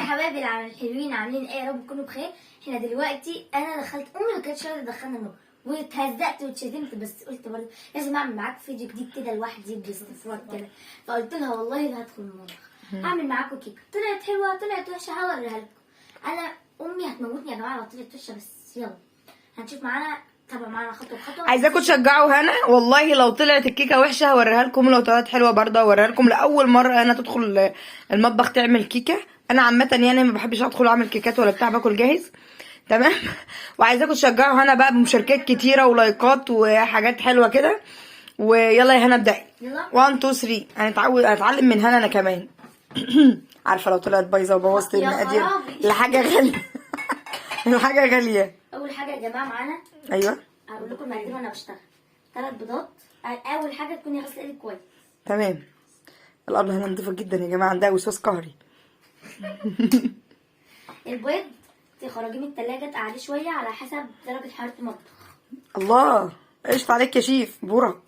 حبايبي الحلوين، عاملين ايه؟ يا رب تكونوا بخير. احنا دلوقتي انا دخلت امي ما كانتش راضية تدخلنا النور، واتهزقت واتشتمت، بس قلت برضه لازم اعمل معاكم فيديو جديد كده لوحدي باستفراغ كده. فقلت لها والله لا هدخل المطبخ اعمل معاكم كيكة. طلعت حلوة طلعت وحشة هوريها لكم. انا امي هتموتني يا جماعة لو طلعت وحشة، بس يلا هنشوف معانا، تابعوا معانا خطوة بخطوة. عايزاكم تشجعوا هنا، والله لو طلعت الكيكه وحشة هوريها لكم، لو طلعت حلوة برضه هوريها لكم. لاول مرة انا تدخل المطبخ تعمل كيكة. انا عامة يعني ما بحبش ادخل اعمل كيكات ولا بتاع، باكل جاهز. تمام. وعايزاكم تشجعوا هنا بقى بمشاركات كتيرة ولايكات وحاجات حلوة كده. ويلا يا هنا ابدأي. يلا. 1 2 3. هنتعود، هنتعلم من هنا انا كمان. عارفه لو طلعت بايظة وبوظت يا المقادير خرابي. لحاجة غالية. الحاجة غالية. اول حاجة يا جماعة معانا، ايوه هقول لكم المقادير وانا بشتغل. 3 بيضات. اول حاجة تكوني غاسله ايدك كويس. تمام. الأرض هنا نضيفة جدا يا جماعة، عندها وسواس قهري. البيض تخرجيه من التلاجة تقعديه شوية على حسب درجة حرارة المطبخ. الله، قشطة عليك يا شيف بورك.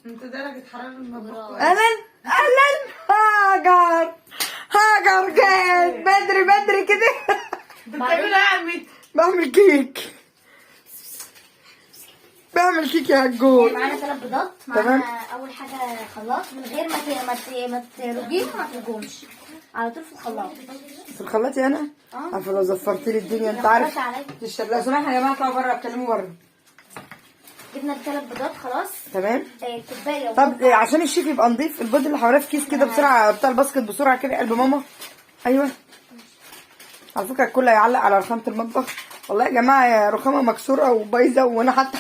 انت درجة حرارة المطبخ. أهلا أهلا، هاجر هاجر جات بدري بدري كده. بتعمل ايه يا عمتي؟ بعمل كيك، بعمل كيك يا هجول. معانا 3 بيضات. تمام. معانا أول حاجة خلاط، من غير ما ترجيهم ما ترجهمش، على طول في الخلاط. في الخلاط يا أنا؟ اه. عارفة لو زفرت لي الدنيا أنت يا عارف. خلاص عليا. لو سمحت يا جماعة اطلعوا بره، اتكلموا بره. جبنا ال3 بيضات خلاص. تمام. كوباية. طب عشان الشيف يبقى نضيف، البيض اللي حواليه في كيس كده بسرعة بتاع ال basket بسرعة كده قلب ماما. ايوه على فكرة الكل هيعلق على رخامه المطبخ. والله يا جماعة يا رخامه مكسورة وبايظه، وانا حتى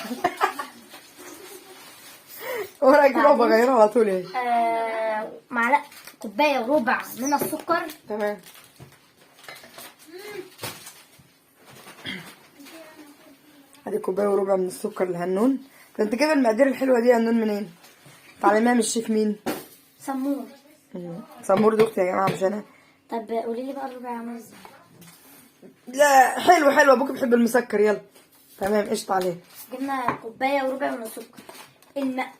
ورا كده وبغيرها على طول يعني. معلقة، كوباية وربع من السكر. تمام. ادي كوباية وربع من السكر لهنون. ده انت جايبه المقادير الحلوة دي يا هنون منين؟ تعلميها من الشيف مين؟ سمور. سمور دي اختي يا جماعة مش انا. طب قولي لي بقى الربع عامل ازاي؟ لا حلو حلو، ابوك بيحب المسكر. يلا تمام قشطه عليه. جبنا كوباية وربع من السكر.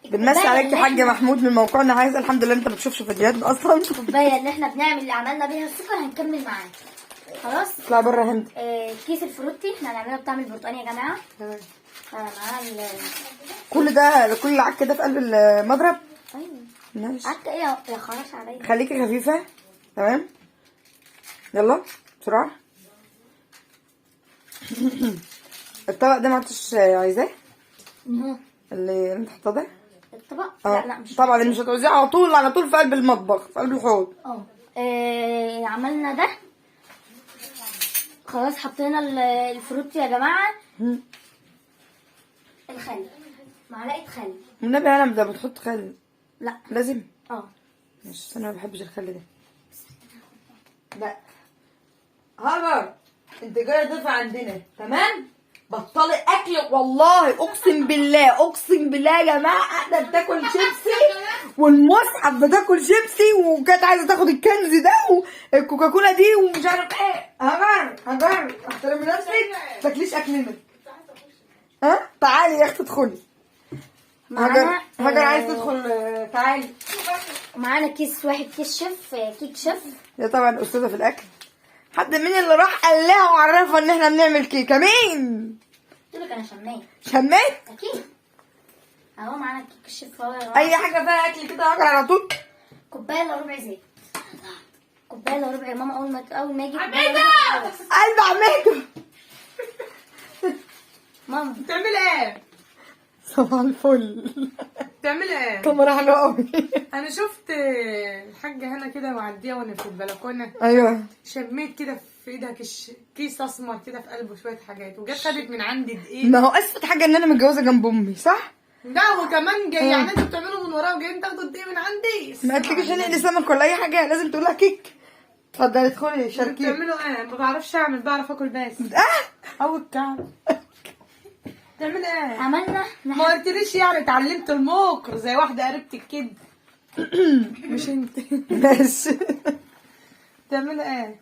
بنمسي عليك يا حاج محمود من موقعنا. عايز الحمد لله انت ما بتشوفش فيديوهاتنا اصلا. الكوباية اللي احنا بنعمل اللي عملنا بيها السكر هنكمل معاه خلاص. اطلع بره هند. كيس الفروتي احنا هنعملها بطعم البرتقال يا جماعة. تمام. معانا كل ده، كل العك ده في قلب المضرب؟ ايوه. ماشي. عك ايه يا خلاص عليا. خليكي خفيفة. تمام يلا بسرعة. الطبق ده ما عدتش عايزاه؟ اللي انت حاطاه ده؟ الطبق؟ لا لا مش طبعا اللي مش هتعوزيه على طول على طول في قلب المطبخ في قلب الحوض. عملنا ده خلاص. حطينا الفروت يا جماعة. الخل، معلقه خل. والنبي انا ده بتحط خل؟ لا. لازم؟ اه. مش انا ما بحبش الخل ده. لا هاجر انت جاية ضيفه عندنا تمام؟ بطلي اكل والله، اقسم بالله اقسم بالله يا جماعة قاعدة بتاكل شيبسي والمصحف بتاكل شيبسي، وكانت عايزه تاخد الكنز ده والكوكاكولا دي ومش عارف ايه. هاجر هاجر احترمي نفسك، ما تاكليش اكلنا. ها تعالي يا اختي ادخلي. هاجر هاجر عايز تدخل، تعالي. معانا كيس واحد، كيس شيف، كيك شيف. ده طبعا استاذه في الاكل. حد مين اللي راح قال لها وعرفها ان احنا بنعمل كيكة؟ مين؟ قلت لك انا شميت. شميت؟ اكيد. اهو معانا كيك الشيف اهو يا جماعة. اي حاجة فيها اكل كده هاجر على طول. كوباية الا ربع زيت، كوباية الا ربع يا ماما. اول ما يجي كوباية الا ربع بس. قلب عمته. ماما بتعمل ايه؟ صباح الفل. بتعمل ايه؟ كاميرا حلوة قوي. انا شفت الحاجة هنا كده معدية وانا في البلكونة. ايوه. شميت كده في ايدها كيس اسمر كده في قلبه شوية حاجات، وجت خدت من عندي دقيق. ما هو اسفت حاجة ان انا متجوزة جنب امي صح؟ لا وكمان جاي يعني انتوا بتعملوا من ورايا وجايين تاخدوا الدقيق من عندي. ما قالتلكيش هنقلي سمك ولا اي حاجة، لازم تقول لها كيك. اتفضلي ادخلي شاركي. بتعملوا ايه؟ ما بعرفش اعمل، بعرف اكل بس. او الكعب. بتعمل ايه؟ عملنا ما قلتليش يعني اتعلمت الموقر زي واحدة قريبتك كده. مش انت. ماشي. بتعملي ايه؟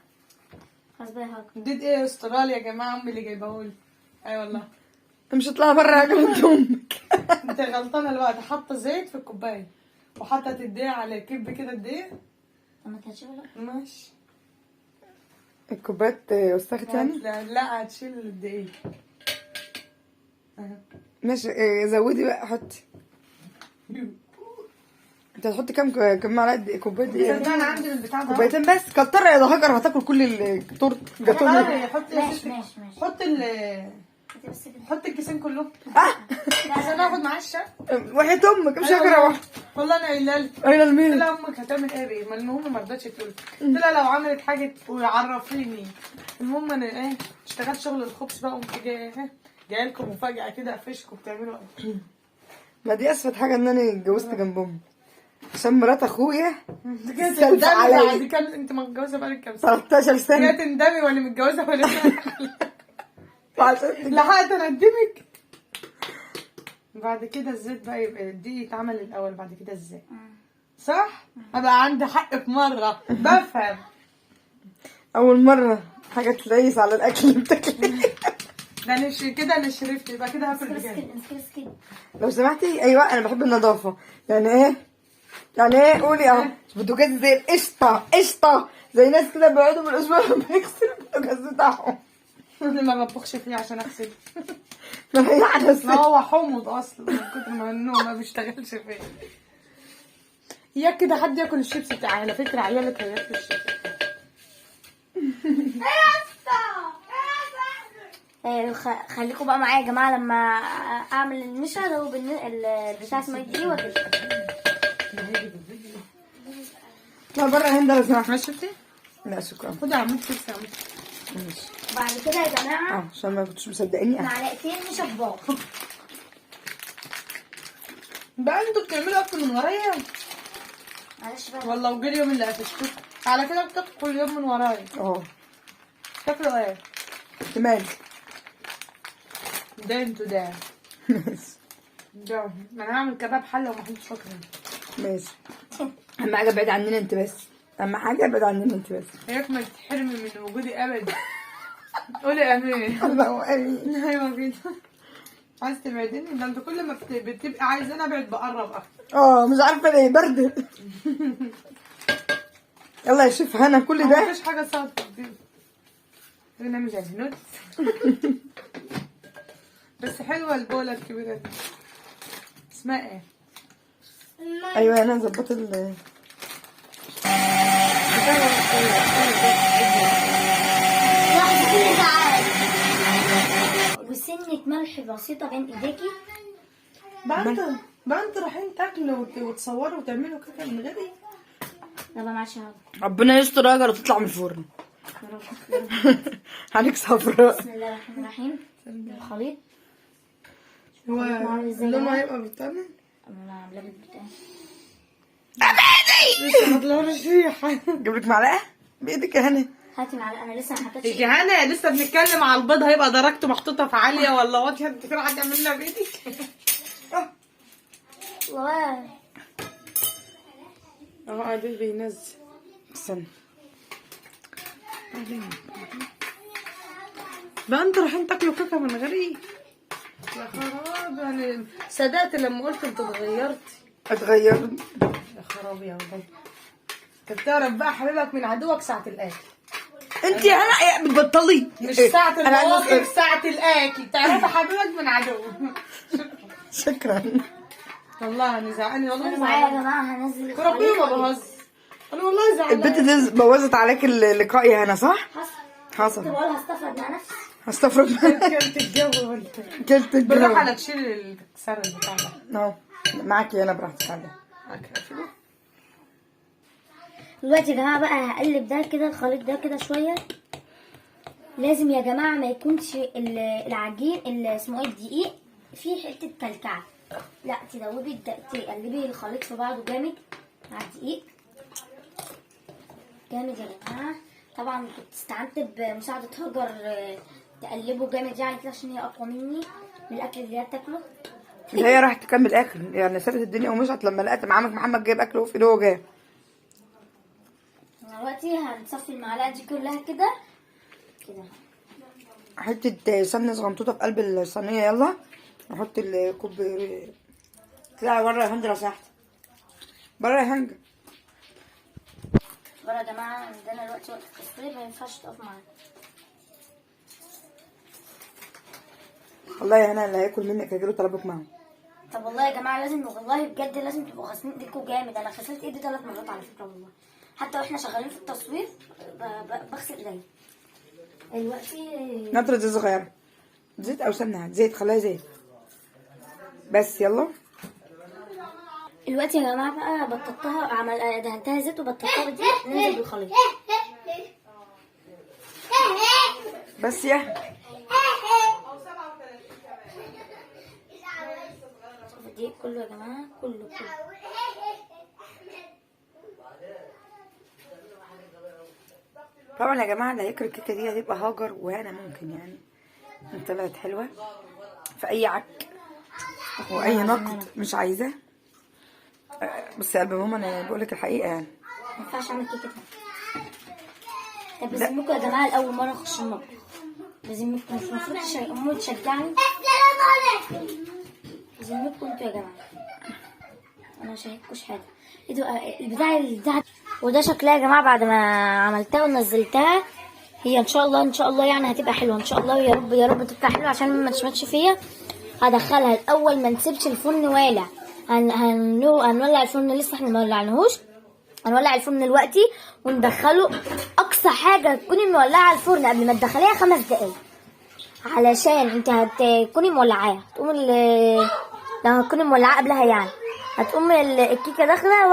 خلاص بقى يا هاجر. ديت ايه استراليا يا جماعة، امي اللي جايبهولي. اي والله. مش هطلع بره يا جماعة انت امك. انت غلطانة الوقت، حاطه زيت في الكوباية وحاطه الدقيق على كب كده الدقيق. طب ما كانتش ولا ماشي. الكوبايات وسخت يعني؟ لا هتشيل الدقيق. ماشي زودي بقى، حطي. انت هتحطي كام معلقه كوباية دقيق؟ صدق انا عندي البتاع ده. كوبايتين بس؟ كتر يا هاجر، هتاكل كل التورت جاتوه. حطي يا ستي، ماشي ماشي. حطي بس كده. حطي الكيسين كلهم عشان اخد معايا الشقة. وحياة امك مش هاجر واحدة. والله انا قايله لك. قايله لمين؟ قلت لها امك هتعمل ايه بيه؟ ما المهم ما رضتش تقول. قلت لها لو عملت حاجة وعرفيني. المهم انا ايه اشتغلت شغل الخبز بقى، قمت جاية جاية لكم مفاجاة كده، قفشكم بتعملوا ايه. ما دي اسفت حاجة ان انا اتجوزت جنب امي، عشان مرات اخويا سالفة عليا. دي كام انت متجوزة بقالك كام سنة؟ 13 سنة. يا تندمي ولا متجوزة ولا لحقت اندمك. بعد كده الزيت بقى، يبقى الدقيق يتعمل الاول بعد كده الزيت، صح؟ ابقى عندي حق في مرة بفهم. اول مرة حاجة تليس على الاكل اللي بتاكليه ده انا كده انا شرفت، يبقى كده هاكل بجد. لو سمحتي. ايوه انا بحب النظافة. يعني ايه؟ يعني ايه؟ قولي اهو. بوتاجاز زي القشطه، قشطه زي ناس كده بيقعدوا بالاسبوع بيغسلوا البوتاجاز بتاعهم. انا ما بطبخش فيه عشان اغسله. ما هي على ما هو حمض اصلا من كتر ما انه ما بيشتغلش فيه. يا كده حد ياكل الشيبس بتاعي على فكرة، عيالك هياكلوا الشيبس. خليكم بقى معايا يا جماعة لما اعمل النشا ده البتاع اسمه ايه واكل. لا بره هند لو سمحت. ما شفتي؟ لا شكرا. خدي عمود شيبس يا عمود. ماشي. بعد كده يا جماعة عشان ما كنتش مصدقيني. معلقتين نشا كبار. بقى انتوا بتعملوا اكل من ورايا؟ معلش بقى والله وجه اليوم اللي قفشتكم على كده، بتاكلوا كل يوم من ورايا. بتاكلوا ايه؟ تمام. ده انتوا ده. ده انا هعمل كباب حله ومحدش فاكر. ماشي. اهم حاجة ابعد عننا انت بس، اهم حاجة ابعد عننا انت بس. هيك ما تتحرمي من وجودي ابدا. قولي امين. اللهم امين. ايوه كده. عايز تبعديني؟ ده انت كل ما بتبقي عايزه انا ابعد بقرب اكتر. مش عارفه ليه برد. يلا يا شيف هنا كل ده مفيش حاجة صعبة دي. نعمل زي الهنود. بس حلوة البوله الكبيرة دي. اسمها ايه؟ ايوه انا ظبطت ال وسنة ملح بسيطة بين ايديكي. بقى انتوا رايحين تاكلوا وتصوروا وتعملوا كده من غيري؟ لا معلش يا ربنا يستر يا وتطلع من الفرن. عليك صفراء. بسم الله الرحمن الرحيم. الخليط هو لونه هيبقى برتقالي؟ انا عاملاه بالبرتقال. لسه ما طلعش ريحه. اجيب لك معلقه بايدك يا هنا. هاتي معلقه، انا لسه ما حطيتش. يا هنا لسه بنتكلم على البيض، هيبقى درجته محطوطة في عالية ولا واطية؟ انت كده هتعملها بايدك. والله اهو قاعد بينزل. استنى بقى انتوا رايحين تاكلوا كيكة من غيري؟ يا خراب، يعني صدقت لما قلت انت اتغيرتي. اتغيرت يا خراب يا ولد. انت بتعرف بقى حبيبك من عدوك ساعة الاكل. انت يا هنا بتبطلي مش ساعة المواقف، ساعة الاكل تعرفي حبيبك من عدوك. شكرا. والله انا زعلانة، والله انا معايا يا جماعة هنزل. وربنا ما بهزر، انا والله زعلانة. البت دي بوظت عليك اللقاء يا هنا صح؟ حصل. حصل. كنت بقول هستفرد مع نفسي. هستفرد. كلت الجو ولا كلت الجو. بالراحة لا تشيل الكسر بتاع ده. اهو معاكي انا براحتك عليها. دلوقتي يا جماعة بقى هقلب ده كده، الخليط ده كده شوية. لازم يا جماعة ما يكونش العجين اللي اسمه ايه الدقيق فيه حتة كلكعه، لا تدوبي تقلبي الخليط في بعضه جامد مع الدقيق جامد يا جماعة. طبعا كنت استعنت بمساعدة هاجر تقلبه جامد يعني كده عشان هي اقوى مني من الاكل اللي هي بتاكله. هي راحت تكمل اكل يعني، سابت الدنيا ومشت لما لقت عمك محمد جايب اكل وفي ايده جاي. دلوقتي هنصفي المعلقة دي كلها كده كده. حتة سمنه صغنطوطه في قلب الصينية. يلا نحط الكوب. اطلعي بره يا هند لو سمحتي، بره يا هند. بره يا جماعة، عندنا دلوقتي وقت التصوير ما ينفعش تقف معانا. والله يا هنا اللي هياكل منك هيجيله طلبك معه. طب والله يا جماعة لازم، والله بجد لازم تبقوا غاسلين ايديكم جامد. انا غسلت ايدي 3 مرات على فكرة والله، حتى واحنا شغالين في التصوير بغسل ايدي. دلوقتي نطرة زيت صغيرة، زيت او سمنه، زيت، خليها زيت بس. يلا دلوقتي يا جماعة بقى بططتها، عمل دهنتها زيت وبططتها بدقيق. ننزل بالخليط بس يا شوفوا الدقيق كله يا جماعة، كله كله. طبعا يا جماعة اللي هياكل الكيكه دي هتبقى هاجر وهنا ممكن يعني طلعت حلوة. في اي عك واي نقد مش عايزاه. بس يا قلب ماما انا بقول لك الحقيقة يعني ما ينفعش اعمل كيكة تاني. طب بذمتكم يا جماعة الاول مرة اخش المطبخ، بذمتكم مش المفروض امي تشجعني؟ بذمتكم انتوا يا جماعة انا مش هشاهدكوش حاجة. ايه ده البتاع وده شكلها يا جماعة بعد ما عملتها ونزلتها. هي ان شاء الله ان شاء الله يعني هتبقى حلوة ان شاء الله، يا رب يا رب تبقى حلوة عشان ما تشمتش فيا. هدخلها الاول، ما نسيبش الفرن والع، هنولع الفرن، لسه احنا ما ولعناهوش. هنولع الفرن دلوقتي وندخله اقصى حاجة تكوني مولعه الفرن قبل ما تدخليها 5 دقايق، علشان انت هتكوني مولعاها، هتقوم لو هتكوني مولعاه قبلها يعني هتقوم الكيكه داخله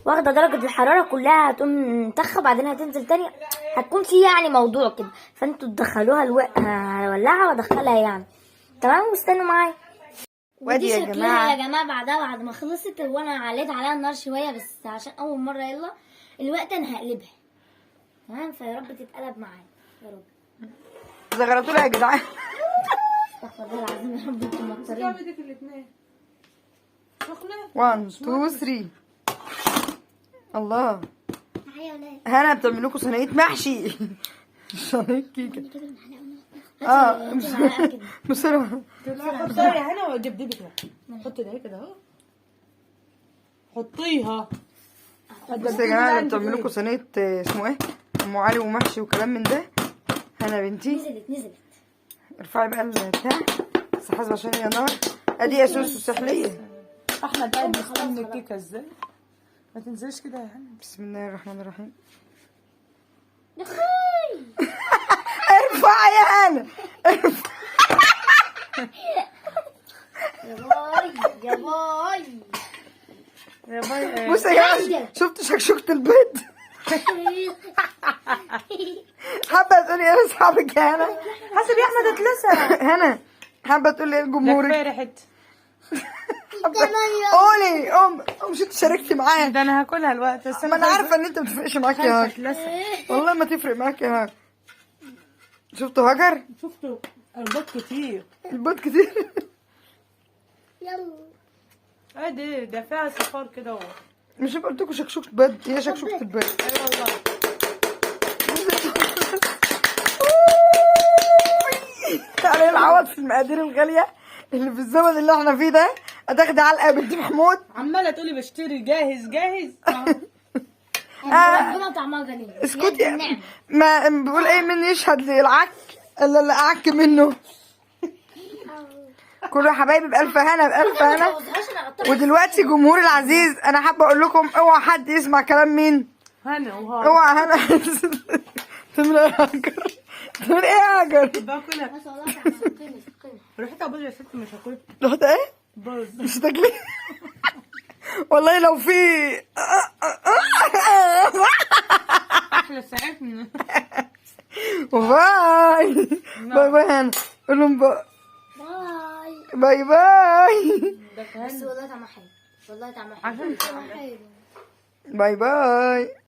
واخده درجه الحرارة كلها، هتقوم تخه بعدين هتنزل تاني، هتكون في يعني موضوع كده. فانتوا تدخلوها هولعها وادخلها يعني تمام، واستنوا معايا. وادي ودي يا شكلها جماعة يا جماعة بعدها بعد ما خلصت، وانا عليت عليها النار شوية بس عشان اول مرة. يلا الوقت انا هقلبها تمام، فيا رب تتقلب معايا يا رب. زغرتوا لها يا جدعان. استغفر الله العظيم يا رب، انتوا موترين. ايدك الاثنين سخنة. 1 2 3. الله، هنا بتعمل لكم صينية محشي. صينية كيكة. بسرعة حطيها يا هنا ودبدبي كده، حطي ده كده اهو، حطيها. بس يا جماعة بتعمل لكم صينية اسمه ايه، ام علي ومحشي وكلام من ده. هنا بنتي نزلت. ارفعي بقى البتاع بس حاسبه عشان هي نار. ادي يا سوسو سحليه. احمد قاعد مستني الكيكه ازاي؟ ما تنزلش كده يا هنا. بسم الله الرحمن الرحيم. ارفع يا هنا، ارفع. يا باي يا باي يا باي. بص يا جماعة، شفتوا شكشوكه البيض؟ حابة تقولي ايه لاصحابك يا هنا؟ حاسب يا احمد اتلسع. هنا حابة تقولي ايه لجمهورك؟ كفاية ريحه. قولي. مش انت شاركتي معايا؟ ده انا هاكلها الوقت بس. ما انا عارفه ان انت ما بتفرقش معاك يا هاجر. والله ما تفرق معاك يا هاجر. شفتوا هاجر؟ شفتوا البيض كتير. البيض كتير. يلا ادي ده فيها صفار كده اهو. مش قلت لكم شكشوكه بيض؟ هي شكشوكه البيض. اي والله. علي العوض في المقادير الغالية اللي في الزمن اللي احنا فيه ده. هتاخدي علقه يا بنت محمود. عماله تقولي بشتري جاهز جاهز. ربنا طعمها جميل. اسكتي. ما بيقول ايه، من يشهد للعك الا اللي اعك منه. كله يا حبايبي بألف هنا بألف هنا. ودلوقتي جمهور العزيز انا حابة اقول لكم اوعى حد يسمع كلام مين؟ هنا وهاجر. اوعى هنا. تعمل ايه يا هاجر؟ تعمل ايه يا هاجر؟ باكلها. ريحتها باظ يا ستي، مش هاكلها. ريحتها ايه؟ باظ. مش هتاكلي؟ والله لو في احلى ساعتنا. bye bye bye هنا. قول لهم bye bye bye bye. بس والله طعمها حلو، والله طعمها حلو. عشان bye bye.